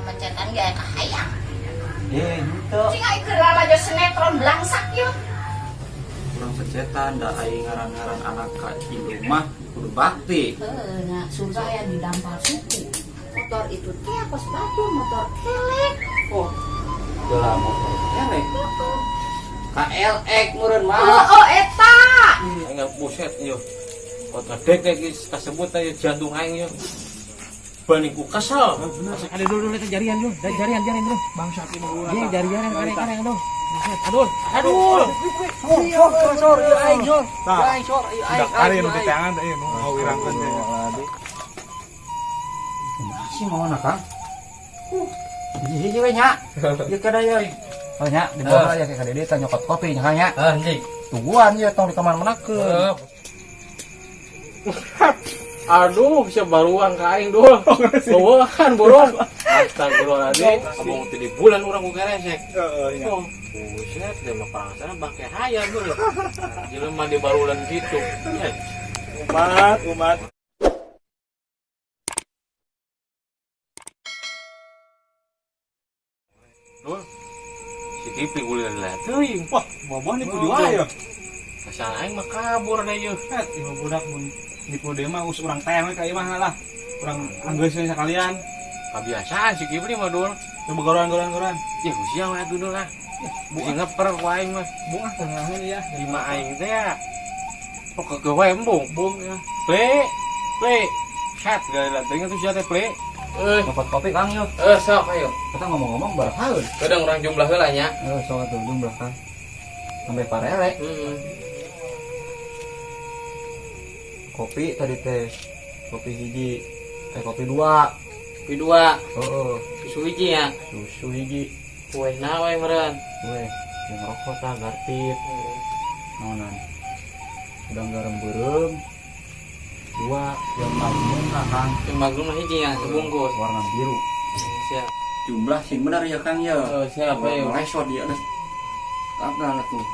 Pencetan ge aya kahayang. Eh, henteu. Cing aing keur lalajo sinetron blangsak yeuh. Kurang pencetan da aing ngaran-ngaran anak ka indung mah kudu bakti. Heuh, nya surga aya di dampal suku. Motor itu teh kos batur motor kelek. Oh, geula motor kelek. KLX meureun mah. Oh, oh eta. Aing buset yo. Ot ngedek dek kasebut aja jantung aing yo. Banding ku kesel. Ada dulu dulu jarian dulu, jarian jarian dulu. Bang Syaki mah ulah. Iya jarian kareng kareng dong. Aduh, Aduh. Sor, sor, sor, ieu aing sor. Tah. Ieu aing sor, ieu aing. Udah kari nu diteangan teh nu ngawirangkeun teh. Masih mau na Kang? Hiji-hiji we nya. Ieu kada ye. Oh nya, di bawah ya kayak kada teh nyokot kopi nya Kang nya. Anjing. Tungguan ya tong di kamar manakeun. Aduh, bisa baruang ka aing dul. Bawahan burung. Astagfirullahaladzim. Abang teh di bulan urang ku keresek. Heeh nya. Oh, buset, dia mah parangsana bangke hayam dul. Jelema di barulan gitu. Ya, Umat, umat. Dul. Si Kipli gulilan lah teuing. Wah, boboh nipu di wae ya. Asal aing mah kabur deh yeuh. Het, ieu budak mun nipu deui mah us urang teh we ka imah lah. Urang anggeus we sakalian. Kebiasaan si Kipli mah dul. Coba goran-goran goran. Ya usia we atuh dul lah. Bisa ngeper ku aing mah. Bung ah tengahan ya. Lima aing teh ya. Oh kekeh wae embung. Bung ya. Ple, ple. Set gak teuing atuh sia teh ple. Eh, Nyokot kopi Kang yo. eh sok ayo. Kita ngomong-ngomong barahaeun. Kadang orang jumlah heula nya. Eh, sok atuh jumlah Kang. Sampai parele. Heeh. Kopi tadi teh. Kopi hiji. Eh kopi dua. Kopi dua, Heeh, susu hiji ya. susu hiji. Kue nawe meureun. Weh, yang rokok tah garpit. Naonan. Udang garam beureum. Dua, yang magnum lah Kang. Yang magnum mah hiji ya, sebungkus. Warna biru. Siap. Jumlah sing bener ya Kang ya. Oh, siap ayo. Lesot dia geus. Gagal tuh.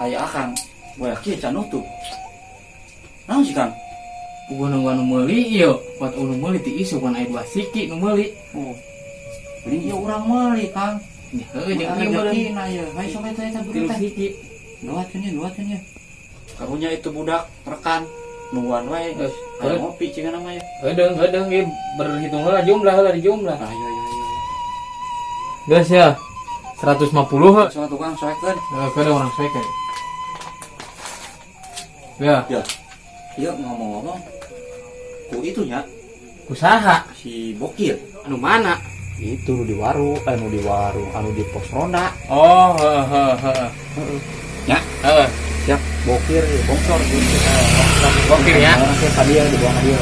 Aya Akang. Boya kieu can nutup. Naon sih Kang? Gua nunggu anu meuli ieu, buat anu meuli ti isu kan aya dua siki nu meuli. Oh. Beli ieu urang meuli Kang. Nya heueuh jeung ieu meureun. Rezekina ieu. Hayu sok eta eta Tilu beureum teh. siki. Duatkeun ya, duatkeun ya. Karunya itu budak rekan nungguan wae geus. Eh, Aya ngopi cenah mah ya. Heudeng heudeng ge berhitung heula jumlah heula di jumlah. Ayo ayo ayo. Geus ya. 150 heuh. Sok tukang soekeun. Heeh, kadang orang soekeun. Ya, Ya. Iya ngomong-ngomong ku itu nya kusaha si Bokir. anu mana? Itu nu di warung, eh nu di warung, anu di pos ronda. Oh, heeh heeh heeh. Heeh. Ya, Heeh, siap Bokir bongsor gitu. Bokir ya. Orang teh ka dieu dibawa ka dieu.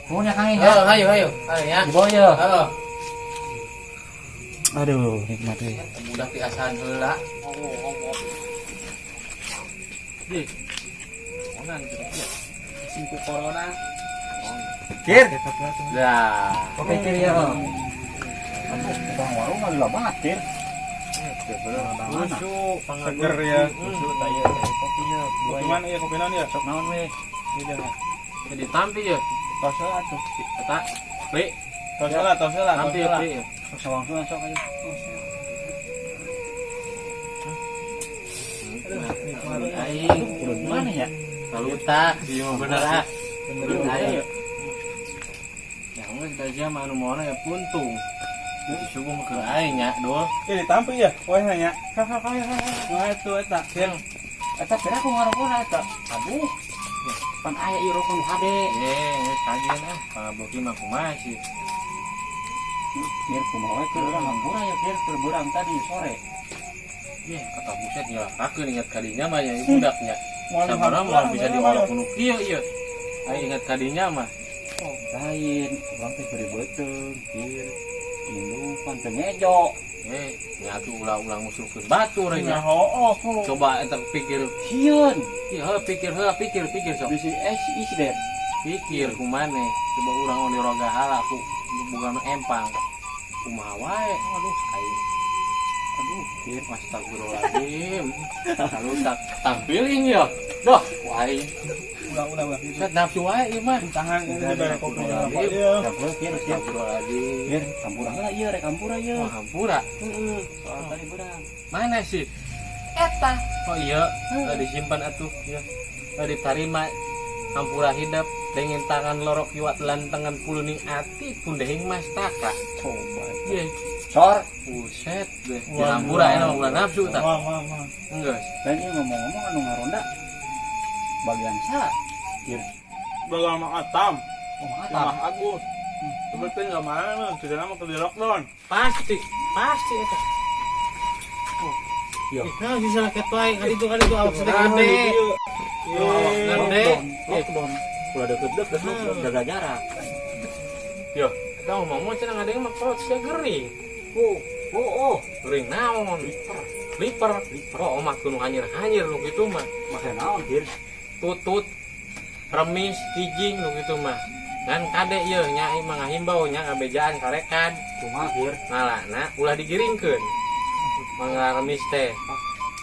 Nuhun ya Kang ya. Heeh, ayo ayo. Ayo ya. Dibawa ya. Heeh. Aduh, nikmat euy. Budak diasahan heula. Ngomong. Dih. Onan gitu ya. Singku corona. Kir. Dah. Oke kir ya. Aduh, tukang warung mah lila banget kir. Susu, Seger ya. Susu tah ieu teh kopi ya. Dua Kopi ya. mana ya kopi naon ya? Sok naon we. Ini jangan. Jadi tampi ya. Tos heula atuh. Eta. Pli, Tos heula, tos heula, tos tampi ya, heula. Pli. Sok sawangsungan sok aja. Aing Udah gimana ya? kalutak sih mah bener ah. Bener Aing. Ya geus da sia mah anu maona ya puntung. Susu mah keur aing nya, Dul. Eh, ditampi ya? Wah nya. Wah itu eta. Sir. Eta kira aku ngarokona eta. Aduh. Pan aya ieu rokok nu hade. Eh, geus kajian ah. Pangaboki mah kumaha sih? Kir kumaha we keur urang hampura ya kir keur beurang tadi sore. Ih, kata buset nyelakakeun ingat kadinya mah nya ieu budaknya. Moal Sabaraha dihampura, moal bisa moal. diolok nu kieu ieu. Aing ingat kadinya mah. Oh, lain, urang teh beri beuteung kir. Indung pan teu ngejo. Eh, nyatu ulah-ulah ngusulkeun batur Nya nya. hooh. Coba eta pikir, Sieun. ieu heuh pikir heula pikir pikir sok. Bisi es isi deh. Pikir kumane, coba urang di roga hala ku bukan nu empang. Kumaha wae, aduh aing. Aduh, kir. Astagfirullahaladzim. Lalu tak tampiling ya. Doh, ku aing. Ulah ulah ulah gitu. Set nafsu wae ieu mah. Tahan ini dibere kopi rokok ieu. Campur kir kir. Astagfirullahaladzim. Kir, hampura heula ieu rek hampura ieu. Wah, hampura. Heeh, soal tadi beurang. Mana sih? Eta. Oh iya, udah disimpan atuh ya. Udah diterima hampura hidap dengan tangan lorok kiwat lantengan puluning ati pundehing mastaka. Coba. Iya, Sor, buset deh. Wah, Hampura enak ulah nafsu tak? Wah, wah, wah. Enggak. dan ieu ngomong-ngomong anu ngaronda bagian sa. Kir. Bakal mak atam. Oh, Mah Agus. Sebetulnya nggak mana, sudah lama ke di lockdown. Pasti, pasti eta. Iya. Nah, si salah ketuai kali itu awak sedek gede. Iya. Awak gede. Lockdown. Ulah deket-deket lockdown jaga jarak. Yo, kita ngomong cenah ngadeng mah kolot sia gering. Oh, oh, oh. Gering naon? Liper. Liper. Oh, mah kudu hanyir-hanyir nu kitu mah. Make naon, Kir? Tutut, remis, kijing nu kitu mah. Ngan kade ieu nya ieu mah ngahimbau nya ngabejaan karekan. Kumaha, Kir? Ngalana ulah digiringkeun. Mangga remis teh.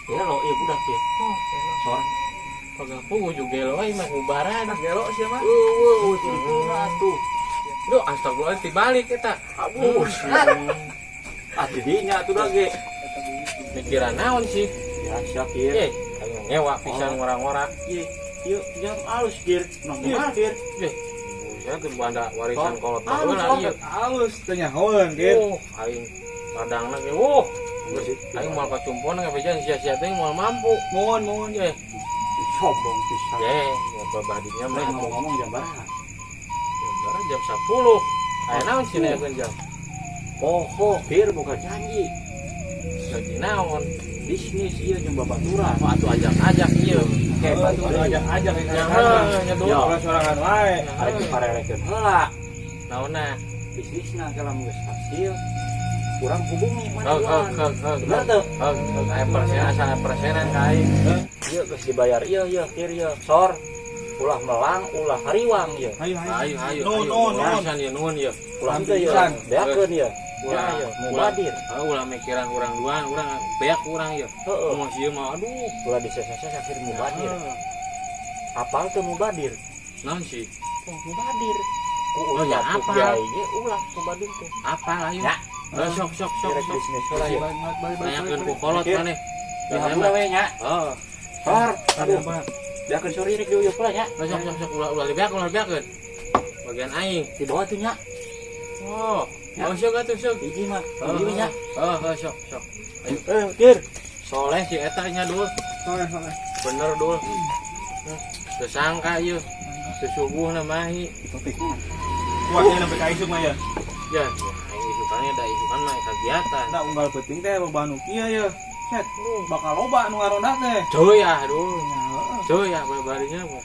Kira lo ieu budak, Kir. Oh, Sor. pagah pugu juga gelo euy mah ngubaran. Gelo siapa? Eueuh, itu atuh. Duh, astagfirullah dibalik eta. Buset. Ah, didinya atuh da ge. Mikiran naon sih? Ya, siap, Kir. Eh, ayo ngewa pisan ngora-ngora. Ye, yuk jam alus, Kir. Nah, kumaha, Kir? Eh, buset teu banda warisan kolot Halus, baheula ieu. Halus, tanya hoeun, Kir. Oh, aing sadangna ge. Oh, aing moal kacumpon ngabejan sia-sia teh moal mampu. Mohon, mohon. Eh, Sombong pisan. ye, ya babadinya mah Lain ngomong-ngomong jam baraha? Jam berapa? Jam 10. Aya naon sih nanyakeun jam? Poho, Kir, boga janji. Janji naon? Bisnis ieu jeung babaturan. Wah, atuh ajak-ajak ieu. Kayak Tuh, ajak-ajak Ya, ya. nya dulu. Ya. Ulah sorangan wae. Arek diparerekeun heula. Naonna? Bisnisna kalau geus hasil kurang hubungi mana Heug, heug, heug, heug. Bener teu? Heug, heug, aya persenan, asa persenan ka aing. Ieu geus dibayar ieu ieu kir ieu. Sor. Ulah melang, ulah hariwang ieu. Ayo, Ayo, ayo, Nuhun, ayo. nuhun, nuhun. Pisan ieu nuhun ieu. Ulah teu ieu. Pisan. Beakeun ieu. Ulah, Ya, ieu ulah. mubadir. Ah, ulah mikiran urang duaan, urang beak urang ieu. Heeh. Ngomong sieun mah aduh. Ulah disesa-sesa kir mubadir. Apal teu mubadir? Naon sih? Oh, mubadir. Ku Oh, ya, ustad, ku apal. kiai ge ulah mubadir teh. Apa ayo? Ya. Eh, sok sok sok Direk sok. bisnis heula ieu. Nanyakeun ku kolot Pikir. maneh. Ya hampura we nya. Oh, Sor. Aduh. Beakeun sore rek diuyuh heula nya. sok sok sok ulah ulah dibeak, ulah dibeakeun. Bagian aing. Di bawah tuh nya. Oh, Ya. oh sok atuh sok. Hiji mah. Oh, Hiji nya. oh, oh, sok sok. Ayo. Eh, Kir. Soleh si eta nya dul. Soleh, soleh. Bener dul. Teu sangka ieu. Sesubuhna mahi. Topiknya. Kuat ya sampai ka isuk mah ya. Ya, aing isukannya da isukan mah kegiatan. Da unggal penting teh loba nu kieu ya. Set, bakal loba nu ngaronda teh. Cuy ah, aduh. Cuy ah babarinya mah.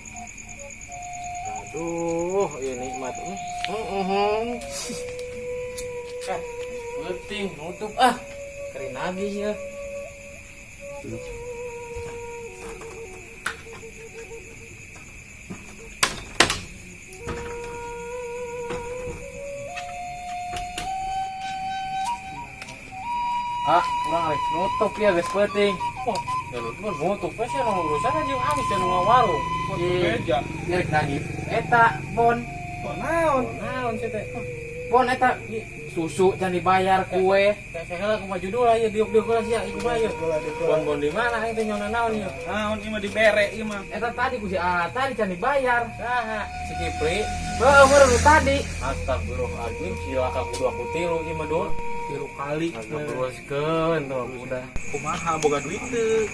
Aduh, ieu nikmat. Penting nutup ah. Kering lagi ya. Ah, kurang rek nutup ya guys penting. Oh, ya nutup nutup we sia nu urusan aja amis ya nu ngawarung. Beja. Rek nagih eta bon. Kok naon? Naon sih teh? Bon eta susu can dibayar kue. Kayak heula kumaha judul aya diuk-diuk heula sia ieu kumaha ieu. Bon-bon di mana aing teh nyona naon ieu? Naon ieu mah dibere ieu mah. Eta tadi ku si A tadi can dibayar. Saha? Si Kipli. Heuh, meureun nu tadi. Astagfirullahaladzim, cilaka kudu aku tilu ieu mah dul. Tilu kali. Astagfirullahaladzim, tuh udah. Kumaha boga duit teu?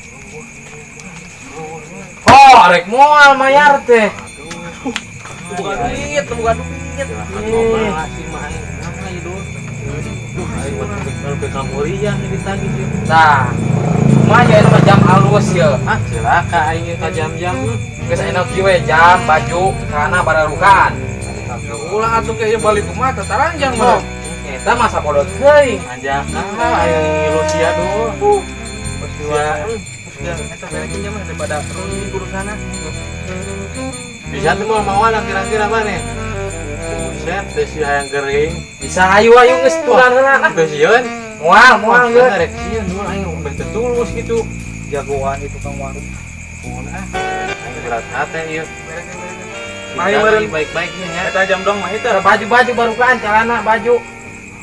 Oh, arek moal mayar teh. Boga duit, boga duit. Kumaha sih mah aing kumaha ieu dul. Duh, aing mah lebih kamuriah nih ditagih ieu. Nah, kumaha ya mah jam alus ya. Ah, cilaka aing ieu ka jam-jam. Geus aya kieu we jam, baju, celana bararukan. Ulah atuh kayaknya balik kumaha tataranjang mah. Eta masa bodoh teuing. Anjaka aing ngilu sia dul. Ya, ya, eta berekin mah daripada terus urusana. Bisa tuh mau mau lah kira-kira mana? Buset, teh si hayang gering. Bisa ayu ayu geus tulan heula ah. Teh sieun. Moal moal geus. Rek sieun dul aing udah teu tulus gitu. Jagoan itu tukang warung. Mohon ah. Aing Berat hate ieu. Mahi meureun. Baik-baik nya. Eta jam dong mah itu. Baju-baju baru kan celana baju.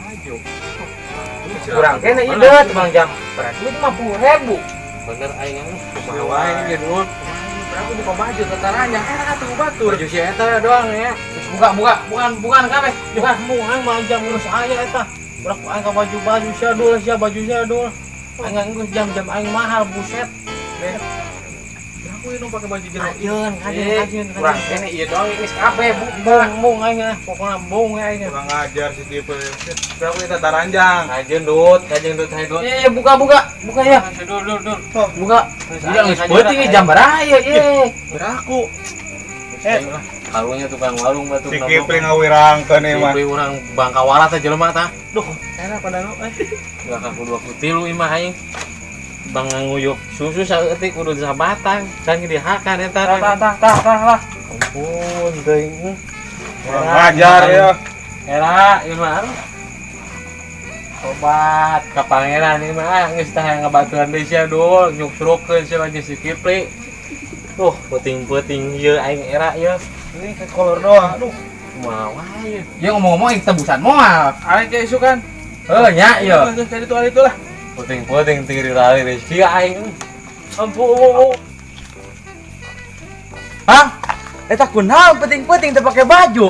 Baju. Kurang kene ieu deut bang jam. Berarti 50.000. Bener aing anu. Kumaha wae ge dulu. Berapa buka baju tetaranya enak atuh batur. Baju si eta doang ya. Terus buka buka bukan bukan kabeh. Bukan muang mah jam geus aya eta. Budak aing ka baju-baju sia dul sia baju sia dul. Aing geus jam-jam aing mahal buset. Aku ini pakai baju jero. Kajeun, kajeun, Eh, kajeun. kurang kene ieu doang geus kabeh buka. Bung, bung aing ah, pokona bung aing. Kurang ajar si tipe. Berapa kita taranjang. Kajeun dut hae dut. Eh buka buka buka ya. Dul, dul, dul. Buka. Buka geus peuting ieu jam beraya ye. Beraku. Eh, karunya tukang warung batu. Si Kipli ngawirangkeun ieu mah. Kipli urang bangkawala teh jelema tah. Duh, enak pada nu eh. Enggak kaku dua kutilu imah aing. Bang nguyup susu saeutik kudu sabatang, can dihakan eta. Tah tah tah tah lah. Ampun teuing. Kurang ajar ya. Era ieu mah. Tobat ka pangeran ieu mah geus tah ngabaturan deui sia dul, nyuksrukeun sia mah jeung si Kipli. Tuh, peuting-peuting ieu aing era ieu. Ini ke kolor doang. Aduh, Kumaha wae. Ya ngomong-ngomong aing tebusan moal. aing kayak isu kan. Heuh nya ieu. Tuh, Cari tuh itu lah. Puting-puting tiri rali rezeki aing. Ampun. Hah? Eta kunaon peuting-peuting teu pake baju.